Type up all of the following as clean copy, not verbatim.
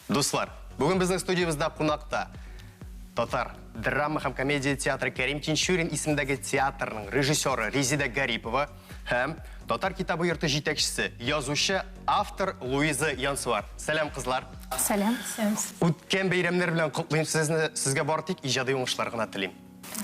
Дуслар, бүген безнең студиябездә кунакта татар драма һәм комедия театры Кәрим Тинчурин исемендәге театрның режиссеры Резеда Гарипова һәм Татар китабы йорты җитәкчесе, язучы, автор Луиза Янсуар. Сәлам, кызлар. Сәлам. Үткән бәйрәмнәр белән котлыйм сезне. Сезгә бары тик иҗади уңышлар гына телим.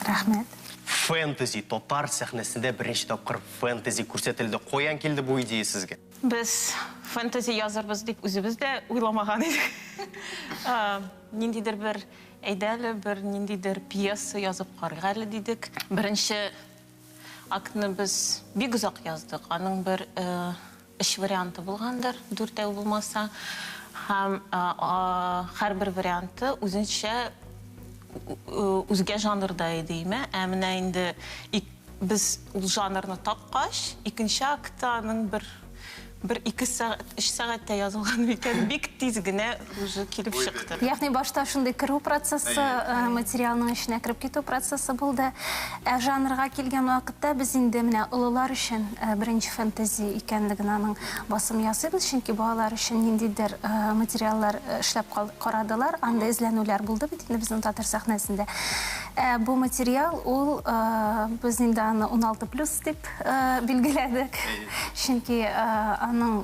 Рәхмәт. Фэнтези, татар сәхнәсендә беренче тапкыр фэнтези күрсәтелде. Каян килде бу идея сезгә? Без фэнтези язырбыз дип үзебез дә уйламаган идек. Ниндидер бер, әйдә әле, бер ниндидер пьеса язып карыйк әле дидек. Беренче актны без бик озак яздык. Аның бер өч варианты булгандыр, дүртәү булмаса. Һәм һәрбер варианты үзенчә үзгә жанрда иде, име. Ә менә инде Без ул жанрны тапкач, икенче актта аның бер бер ике сәгать, өч сәгатьтә язылган микән, бик тиз генә уже килеп чыкты. Ягъни башта шундый керү процессы, материалның эченә кереп китү процессы булды. Ә жанрга килгән вакытта без инде менә олылар өчен беренче фэнтези икәнлеген аның басым ясыйбыз, чөнки балалар өчен ниндидер материаллар эшләп карадылар, анда эзләнүләр булды бит инде безнең татар сәхнәсендә. Ә бу материал ул без инде аны 16 плюс дип билгеләдек. Чөнки аның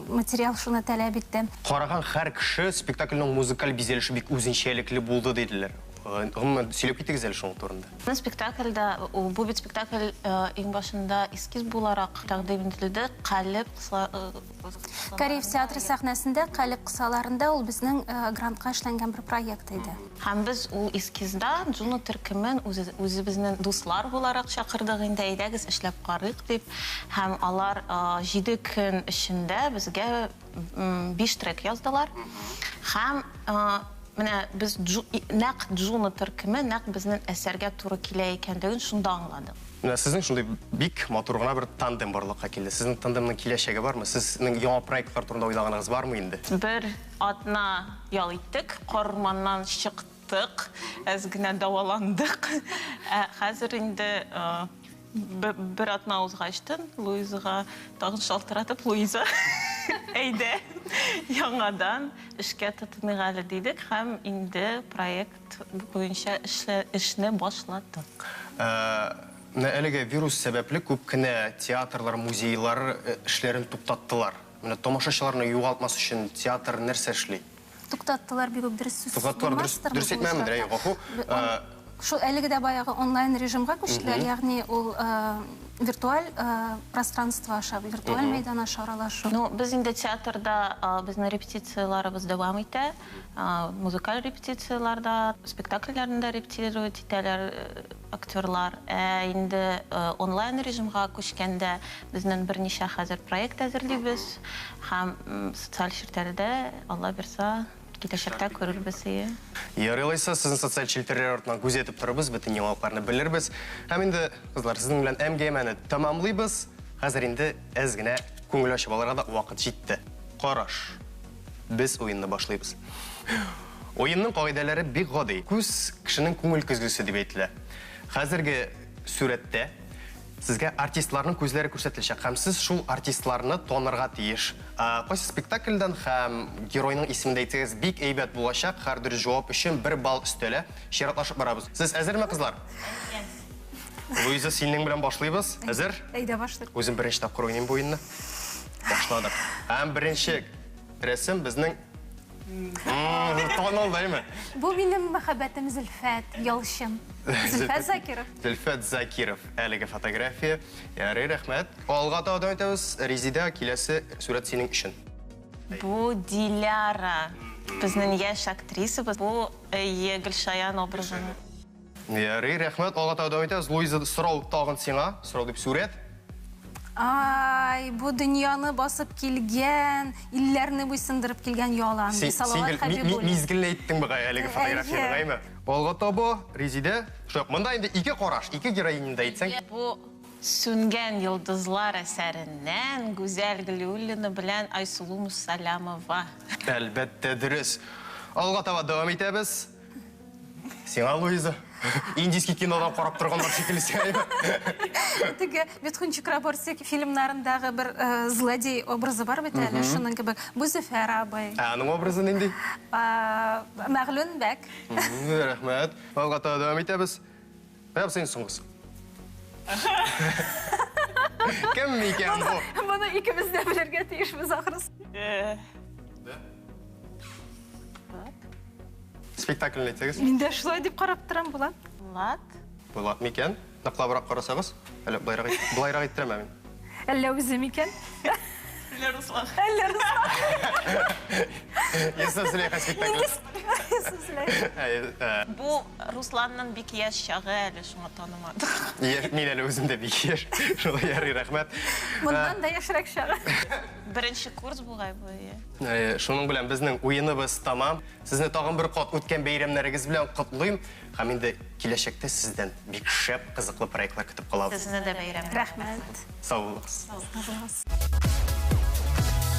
материал шуны таләп итте. Караган һәр кеше спектакльнең музыкаль бизәлеше бик үзенчәлекле булды диделәр. Гомумән, сөйләп китегез әле шуның турында. Бу спектакльдә, бу бит спектакль иң башында эскиз буларак тәкъдим ителде, калеб Кариев театры сәхнәсендә калеб кысаларында ул безнең грантка эшләнгән бер проект иде. Һәм без ул эскизда Джуно төркемен үзебезнең дуслар буларак чакырдык инде, әйдәгез эшләп карыйк дип. Һәм алар җиде көн эчендә безгә биш трек яздылар. Һәм менә без нәкъ Джуно төркеме нәкъ безнең әсәргә туры килә икәнлеген шунда аңладык. Менә сезнең шундый бик матур гына бер тандем барлыкка килде. Сезнең тандемның киләчәге бармы? Сезнең яңа проектлар турында уйлаганыгыз бармы инде? Бер атна ял иттек, карурманнан чыктык, әз генә дәваландык. Ә хәзер инде бер атна узгачтын Луизага тагын шалтыратып, Луиза, әйдә, яңадан эшкә тотыныйк әле, дидек һәм инде проект буенча эшне башладык. Менә әлеге вирус сәбәпле күп кенә театрлар, музейлар эшләрен туктаттылар. Менә тамашачыларны югалтмас өчен театр нәрсә эшли? Туктаттылар бик үк дөрес сүз Туктаттылар дөрес, дөрес әйтмәмендер, әйе, гафу. Шул әлеге дә баягы онлайн режимга күчтеләр, ягъни ул виртуаль пространство аша, виртуаль мәйдан аша аралашу. Ну, без инде театрда безнең репетицияләребез дәвам итә. Музыкаль репетицияләрдә, спектакльләрне дә репетировать итәләр актерлар. Ә инде онлайн режимга күчкәндә безнең берничә хәзер проект әзерлибез һәм социаль челтәрдә, Алла бирса, киләчәктә күрербез, ие. Ярый алайса, сезнең социаль челтәрләр артыннан күзәтеп торырбыз, бөтен яңалыкларны белербез. Һәм инде, кызлар, сезнең белән әңгәмәне тәмамлыйбыз. Хәзер инде әз генә күңел ачып алырга да вакыт җитте. Караш. Без уенны башлыйбыз. Уенның кагыйдәләре бик гади. Күз кешенең күңел көзгесе дип әйтелә. Хәзерге сурәттә сезгә артистларның күзләре күрсәтеләчәк һәм сез шул артистларны танырга тиеш. Кайсы спектакльдән һәм геройның исемен дә әйтсәгез бик әйбәт булачак. Һәр дөрес җавап өчен бер балл өстәлә. Чиратлашып барабыз. Сез әзерме, кызлар? Луиза, синең белән башлыйбыз. Әзер? Әйдә, башлыйк. Үзем беренче тапкыр уйныйм бу уенны. Башладык. Һәм беренче рәсем безнең танылды, әйме? Бу минем мәхәббәтем Зөлфәт, ялчым. Зөлфәт Закиров. Зөлфәт Закиров. Әлеге фотография. Ярый, рәхмәт. Алга таба дәвам итәбез. Резидә, киләсе сурәт синең өчен. Бу Диляра. Безнең яшь актрисабыз. Бу әйе, Гөлшаян образын. Ярый, рәхмәт. Алга таба дәвам итәбез. Луиза, сорау тагын сиңа. Сорау дип сурәт. Ай, бу дөньяны басып килгән, илләрне буйсындырып килгән ялан. Син, Салават Хәбибуллин. Мизгелне әйттең бугай әлеге фотографияне, әйме? Алга таба, Резидә. Шулай, монда инде ике караш, ике героиняны да әйтсәң. Бу Сүнгән йолдызлар әсәреннән Гүзәл Галиуллина белән Айсылу Мусалямова. Әлбәттә, дөрес. Алга таба дәвам итәбез. Сиңа, Луиза. Индийский кинодан карап торганнар шикелле сиңа. Теге Митхун Чакраборти фильмнарындагы бер э, злодей образы бар бит әле, шуның кебек. Бу Зөфәр абый. Ә аның образы нинди? Мәгълүн бәк. Рәхмәт. Алга таба дәвам итәбез. Менә син соңгысы. Кем икән бу? Моны икебез дә белергә тиешбез ахрысы. Э. Спектакльне әйтсәгез. Мин дә шулай дип карап торам, Булат. Булат. Булат микән? Ныклабрак карасагыз. Әле былайрак, былайрак иттерәм мин. Әллә үзе микән? Әллә Руслан. Әллә Руслан. Йосыф Зөләйха спектакле. Йосыф Зөләйха. Бу Русланның бик яшь чагы әле, шуңа танымадык. Мин әле үзем дә бик яшь. Шулай ярый, рәхмәт. Моннан да яшьрәк чагы. Беренче курс бугай бу, иә. Шуның белән безнең уеныбыз тамам. Сезне тагын бер кат үткән бәйрәмнәрегез белән котлыйм. Һәм инде киләчәктә сездән бик шәп, кызыклы проектлар көтеп калабыз. Сезне дә бәйрәм. Рәхмәт. Сау булыгыз. Сау булыгыз.